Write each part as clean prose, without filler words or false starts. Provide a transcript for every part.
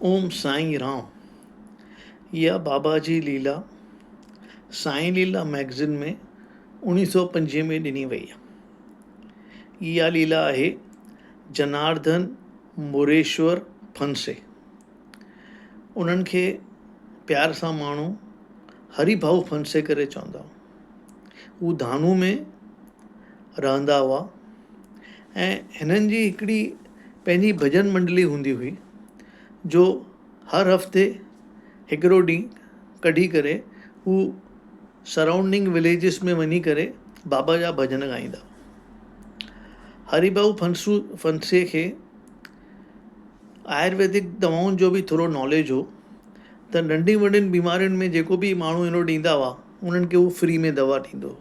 اوم سائين رام اها بابا جي ليلا سائين ليلا مئگزين ۾ اوڻيهه سؤ پنجويهه ۾ ڏني وئي. اها ليلا آهي جناردن موريشور ڦنسي. انهن کي پيار سان ماڻهو هري ڀائو ڦنسي ڪري چوندا هئا. هو ڌانو ۾ رهندا هئا ۽ هنن جي هڪڙي پنهنجي ڀڄن منڊلي هوندي هئي جو هر هفتي هڪڙو ڏينهن ڪڍي ڪري هو سرائونڊنگ وليجز ۾ وڃي ڪري بابا جا ڀڄن ڳائيندا هئا. هري ڀائو ڦنسو ڦنسي کي آيورويدڪ دوائن جو به ٿورو ناليج هو ته ننڍين وڏين بيمارين ۾ جيڪو به ماڻهو هن وٽ ايندا هئا انهن کي هو فري ۾ دوا ڏيندو هو.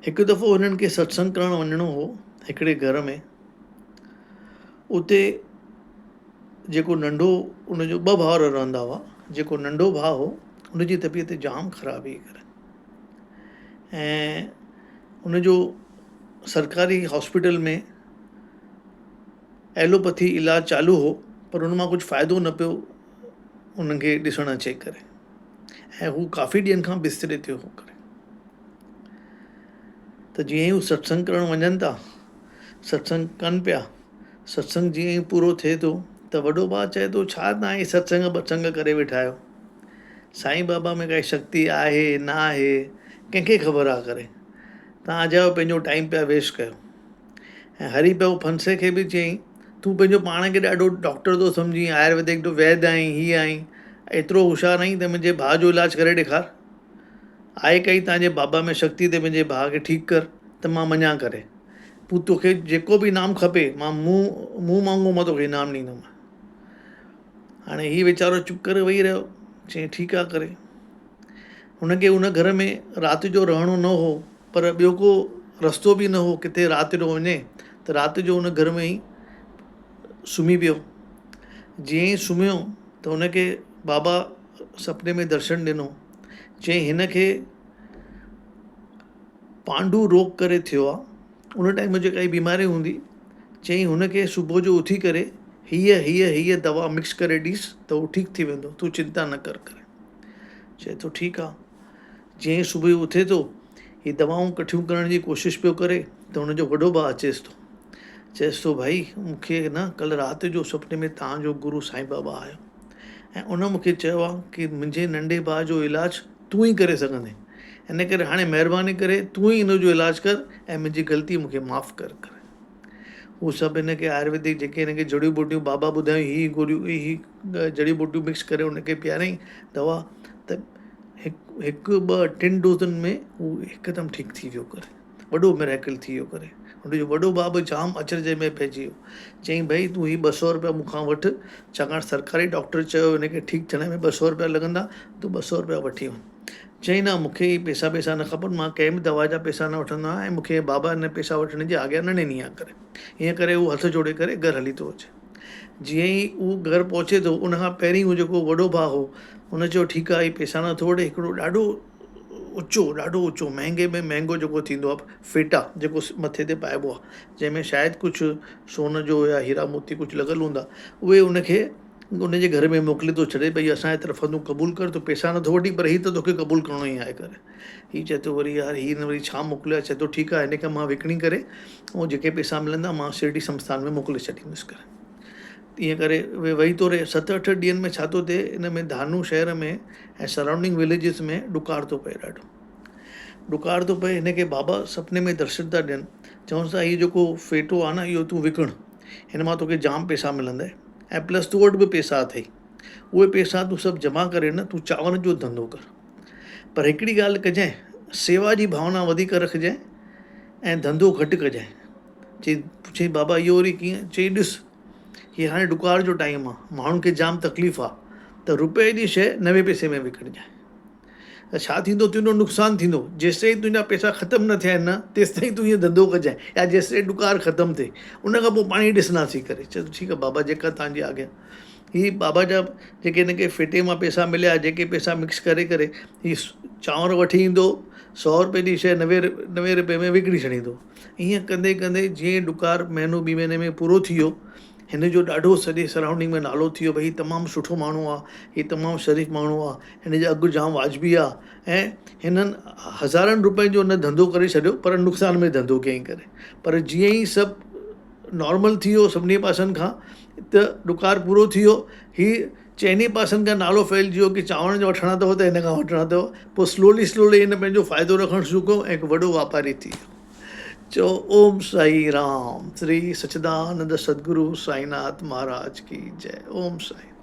هڪ دفعو هنن کي ستسنگ ڪرڻ وڃڻو هو هڪڙي گهر ۾ اتي جيڪو ننڍو ان جو ٻه ڀائر رهندا هئا جيڪو ننڍو ڀاء هو ان جي طبيعت جام خراب هئي ۽ ان جو سرڪاري هاسپيٽل ۾ ايلوپيٿي علاج چالو هو پر ان مان ڪجهه فائدو نه پيو انهن کي ڏسڻ اچي ڪري ۽ هو ڪافي ڏينهن کان بستري تي هو ڪري ته جيئن ئي هو ستسنگ ڪرڻ وڃن ٿا ستسنگ ڪن پيا ستسنگ جيئن ئي پورو ٿئي ٿو ته وڏو ڀاء چئي ٿو ڇا توهان هي ستسنگ ٻتسنگ ڪري ويٺا آهيو سائين بابا ۾ ڪائي شڪتي آهي نه آهي ڪنهن کي خبر آهي ڪري توهان اجايو پنهنجو ٽائيم پيا ويسٽ ڪيو ۽ هري ڀائو ڦنسي کي به چيائين، تون پنهنجو پاڻ کي ڏاڍو ڊاڪٽر ٿو سمجهين، آيورويدڪ جو ويد آهين، هي آهين، ايترو هوشيار آهين ته منهنجي ڀاء جو علاج ڪري ڏيکار. آهي ڪائي تنهنجي بابا ۾ شڪتي ته منهنجي ڀاء کي ٺيڪ ڪر ته مان مڃان ڪري. پوء توکي جيڪو به انعام کپي، مان منهن منهن مانگو مان توکي انعام ڏيندومانء. هاڻي هي ويچارو چپ ڪري ويهي رهيو. چيائين ٺيڪ آهي ڪري. هن کي ان گهر ۾ رات جو رهڻو نه هو. پر ٻيو ڪو رستو به نه هو ڪٿي رات جو وڃي ته رات جو ان گهر ۾ ئي سمهي پيو. جيئن ئي سمهيو ته هن کي بابا سپني ۾ درشن ڏنو. چيائين هن کي پانڊو روڳ ڪري ٿيو آ. ان ٽائيم جي ڪائي بيماري هوندي. چيائين هن کي صبح جو اٿي ڪري هيء هيء هيء دوا مڪس ڪري ڏيس ته هو ٺيڪ ٿي ويندو. تون چنتا نه ڪر ڪري. چئي ٿو ٺيڪ آ. جيئن ئي صبح جو اٿي ٿو، هي دوائون ڪٺيون ڪرڻ جي ڪوشش پيو ڪري ته هن جو وڏو ڀاء اچيس ٿو. چئيس ٿو، ڀائي، مون کي نه ڪلهه رات جو سپني ۾ توهان جو گرو سائين بابا آيو ۽ ان مون کي چيو آهي ڪي منهنجي ننڍي ڀاء جو علاج تون ئي ڪري سگهندين، ان ڪري هاڻي مهرباني ڪري تون ئي ان جو علاج ڪر ۽ منهنجي غلطي مون کي معاف ڪر. ڪري هو سڀ هن کي آيورويدڪ جيڪي هن کي جڙيون ٻوٽيون بابا ٻڌايون هي گوريون هي جڙيون ٻوٽيون مڪس ڪري هن کي پياريائين دوا ته هڪ هڪ ٻه ٽن ڊوزن ۾ هو هڪدم ٺيڪ ٿي ويو ڪري وڏو مريڪل ٿي ويو ڪري هن جو وڏو ڀاء به جام اچرج ۾ پئجي ويو چيائين ڀئي تون هي ٻه سؤ روپيا مون کان وٺ ڇاڪاڻ سرڪاري ڊاڪٽر چيو هن کي ٺيڪ ٿيڻ ۾ ٻه سؤ روپيا لڳندا تون ٻه سؤ روپيا وٺي وڃ چيائين نه مون کي هي پئسا پئسا نه کپن مان ڪنهن به دوا جا پئسا نه وٺندو آهيان ۽ مون کي بابا هن پئسا وٺڻ جي آگيا نه ڏني آهي ڪري ائين ڪري هو هٿ جوڙي ڪري گهر هلي ٿو اچي جيئن ئي هو گهر پهچي ٿو ان کان پهرين هو جيڪو وڏو ڀاء هو ان چيو ٺيڪ آهي هي پئسا نٿو وٺي هڪڙو ڏاڍو اوچو ڏاڍو اوچو مهنگي ۾ مهنگو جيڪو ٿيندو آهي ڦيٽا جيڪو مٿي تي پائبو آهي جنهن ۾ شايد ڪجهه سون جو يا هيرا موتي ڪجهه لڳل هوندا اهي ان کي ان جي گهر ۾ موڪلي ٿو ڇڏي ڀئي اسان جي طرفان تون قبول ڪر تون پئسا نٿو وٺين پر هي ته توکي قبول ڪرڻو ئي آهي ڪري هي چئي ٿو وري يار هي هن وري ڇا موڪليو آهي چئي ٿو ٺيڪ آهي هن کي مان وڪڻي ڪري ۽ جيڪي پئسا ملندا مان شرڊي سنسٿان ۾ موڪلي ڇڏيندس ڪري ائين ڪري ويهي ٿو رهي ست اٺ ڏينهن ۾ ڇا ٿو ٿئي ان ۾ ڌانو شهر ۾ ۽ سرائونڊنگ وليجز ۾ ڏڪار ٿو پئي ڏاڍو ڏڪار ٿو پئي هن کي بابا سپني ۾ درشن ٿا ڏين چونس ٿا هي جيڪو ڦيٽو آهي نه اهو تون وڪڻ هن مان توکي جام پئسا ملندئي ۽ پلس تو وٽ به پئسا اٿئي اهي پئسا تون سڀ جمع ڪري نه تون چانورن جو ڌنڌو ڪر پر هڪڙي ڳالهه ڪجانء سيوا جي ڀاونا وڌيڪ رکجانء ۽ ڌنڌو گهٽ ڪجانء چئي پڇيائين بابا اهو وري ڪيئن؟ چئي ڏس هي هاڻي ڏڪار جو ٽائيم آ، ماڻهن کي جام تڪليف آ ته روپئي جي شيء نوي پئسي ۾ وڪڻجانء ته ڇا ٿيندو تنهنجو نقصان ٿيندو جيستائين تنهنجا پئسا ختم نه ٿيا آهن نه تيستائين تون ائين ڌنڌو ڪجانء يا جيستائين ڏڪار ختم ٿئي ان کان پوء پاڻ ئي ڏسنداسين ڪري چئي ٿو ٺيڪ آ بابا جيڪا توهان جي آگيا هي بابا جا جيڪي هن کي ڦيٽي مان پئسا مليا جيڪي پئسا مڪس ڪري ڪري هي چانور وٺي ايندو سؤ روپئي جي شيء نوي نوي روپئي ۾ وڪڻي ڇڏيندو ائين ڪندي ڪندي جيئن ڏڪار مهينو ٻي مهيني ۾ پورو ٿي ويو. هن جو ڏاڍو سڄي سرائونڊنگ ۾ نالو ٿي ويو ڀئي هي تمام سٺو ماڻهو آ، هي تمام شريف ماڻهو آ، هن جا اگهه جام واجبي آ ۽ هنن هزارن روپين جو نه ڌنڌو ڪري ڇڏيو پر نقصان ۾ ڌنڌو ڪيائين ڪري پر جيئن ئي سڀ نارمل ٿي ويو سڀني پاسن کان ته ڏڪار پورو ٿي ويو هي چئني پاسن کان نالو ڦهلجي ويو ڪي چانور جو وٺڻا اٿو ته هن کان وٺڻا اٿو پوء سلولي سلولي هن پنهنجو فائدو رکڻ شروع ڪيو ۽ هڪ وڏو واپاري ٿي ويو چئو اوم سائين رام شري سچدانند ستگرو سائيناٿ مهاراج ڪي جئي اوم سائين.